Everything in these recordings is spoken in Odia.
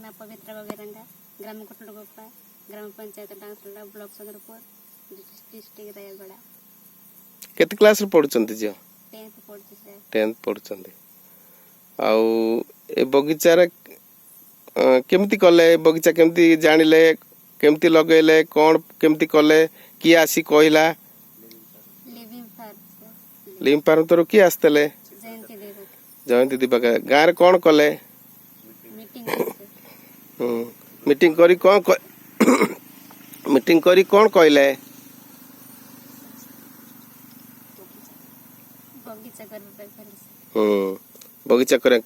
ନାଁ ପବିତ୍ରା ବଗେରଙ୍ଗା, ଗ୍ରାମ କଟଡଗୋପା, ଗ୍ରାମ ପଞ୍ଚାୟତ ଡାଙ୍ଗସଲା, ବ୍ଲକ ଚନ୍ଦ୍ରପୁର, ଡିଷ୍ଟ୍ରିକ୍ଟ ରାୟଗଡ଼ା। କେତେ କ୍ଲାସରେ ପଢୁଛନ୍ତି ଝିଅ? 10th ପଢୁଛି ସାର୍। 10th ପଢୁଛନ୍ତି। ଆଉ ଏ ବଗିଚାରେ କେମିତି କଲେ? ବଗିଚା କେମିତି ଜାଣିଲେ? କେମିତି ଲଗେଇଲେ? କ'ଣ କେମିତି କଲେ? କିଏ ଆସି କହିଲା? Living farm sir. ଲିମ୍ ଫାର୍ମ ତରଫରୁ କିଏ ଆସିଥିଲେ? ଜୟନ୍ତୀ ଦେବ। ଜୟନ୍ତୀ ଦୀପକ। ଗାଁରେ କ'ଣ କଲେ? Meeting sir. ମିଟିଂ କରି କ'ଣ ମିଟିଂ କରି କ'ଣ କହିଲେ? ବଗିଚା କରିବା ପାଇଁ କହିଲେ ସାର୍। ବଗିଚା କରେ,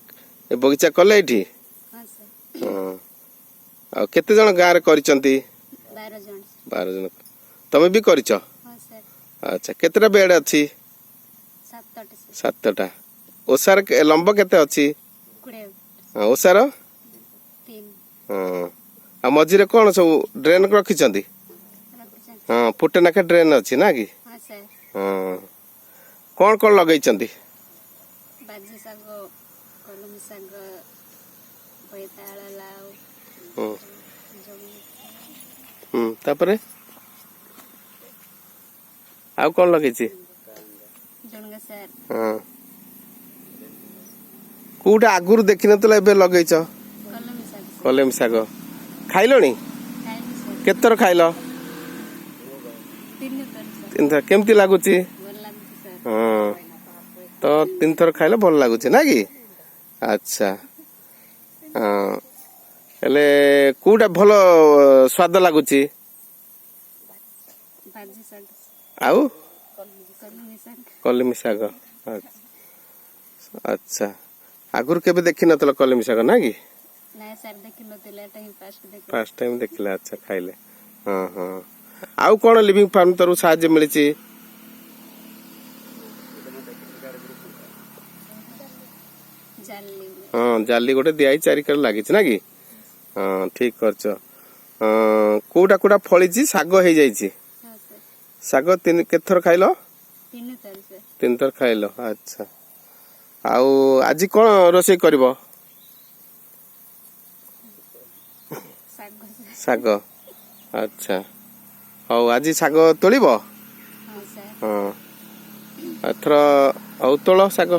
ଏ ବଗିଚା କଲେ ଏଇଠି? ହଁ ସାର୍। ହଁ, ଆଉ କେତେ ଜଣ ଗାଁରେ କରିଛନ୍ତି? 12 ଜଣ ସାର୍। 12 ଜଣ। ତମେ ବି କରିଛ? ହଁ ସାର୍। ଆଚ୍ଛା, କେତେଟା ବେଡ୍ ଅଛି? 7ଟା ସାର୍। 7ଟା। ଓସାର ଲମ୍ବ କେତେ ଅଛି? 20। ହଁ, ଓସାର? 3। ହଁ, ଆଉ ମଝିରେ କ'ଣ ସବୁ ଡ୍ରେନ୍ ରଖିଛନ୍ତି? ରଖିଛନ୍ତି। ହଁ, ଫୁଟେ ନାଖେ ଡ୍ରେନ୍ ଅଛି ନା କି? ହଁ ସାର୍। ହଁ, କ'ଣ କ'ଣ ଲଗେଇଛନ୍ତି? ବାଜି ଶାଗ, କଲମି ଶାଗ, ବୋଇତାଳ, ଲାଉ, ଜହ୍ନି। ତାପରେ ଆଉ କ'ଣ ଲଗେଇଛି? ଜଣଙ୍କ ସାର୍। ହଁ, କୋଉଟା ଆଗରୁ ଦେଖିନଥିଲ, ଏବେ ଲଗେଇଛ? କଲମି ଶାଗ ସାର୍। କଲମି ଶାଗ ଖାଇଲଣି? ଖାଇନି ସାର୍। କେତେଥର ଖାଇଲ? 3 ଥର ସାର୍। 3 ଥର। କେମିତି ଲାଗୁଛି? ଭଲ ଲାଗୁଛି ସାର୍। ହଁ, ତ 3 ଥର ଖାଇଲେ ଭଲ ଲାଗୁଛି ନା କି? ଆଚ୍ଛା, ହଁ, ହେଲେ କୋଉଟା ଭଲ ସ୍ୱାଦ ଲାଗୁଛି? ଭାଜି ଶାଗ। ଆଉ? କଲମି ଶାଗ। କଲମି ଶାଗ। ଆଚ୍ଛା, ଆଗରୁ କେବେ ଦେଖିନଥିଲ କଲମି ଶାଗ ନା କି? ନାଇଁ ସାର୍, ଦେଖିନଥିଲି, ଏଟା ହିଁ ଫାଷ୍ଟ ଦେଖିଲି। ଫାଷ୍ଟ ଟାଇମ୍ ଦେଖିଲେ। ଆଚ୍ଛା, ଖାଇଲେ। ହଁ, ଆଉ କ'ଣ ଲିଭିଂ ଫାର୍ମ ତରଫରୁ ସାହାଯ୍ୟ ମିଳିଛି? ଜାଲି। ହଁ, ଜାଲି ଗୋଟେ ଦିଆହେଇ ଚାରିକର ଲାଗିଛି ନା କି? ହଁ, ଠିକ କରିଛ। ହଁ, କୋଉଟା କୋଉଟା ଫଳିଛି? ଶାଗ ହେଇଯାଇଛି? ହଁ ସାର୍। ଶାଗ ତିନି କେତେଥର ଖାଇଲ? 3 ଥର ସାର୍। 3 ଥର ଖାଇଲ। ଆଚ୍ଛା, ଆଉ ଆଜି କ'ଣ ରୋଷେଇ କରିବ? ଶାଗ ସାର୍। ଶାଗ। ଆଚ୍ଛା, ହଉ, ଆଜି ଶାଗ ତୋଳିବ? ହଁ ସାର୍। ହଁ, ଏଥର ହଉ, ତୋଳ ଶାଗ।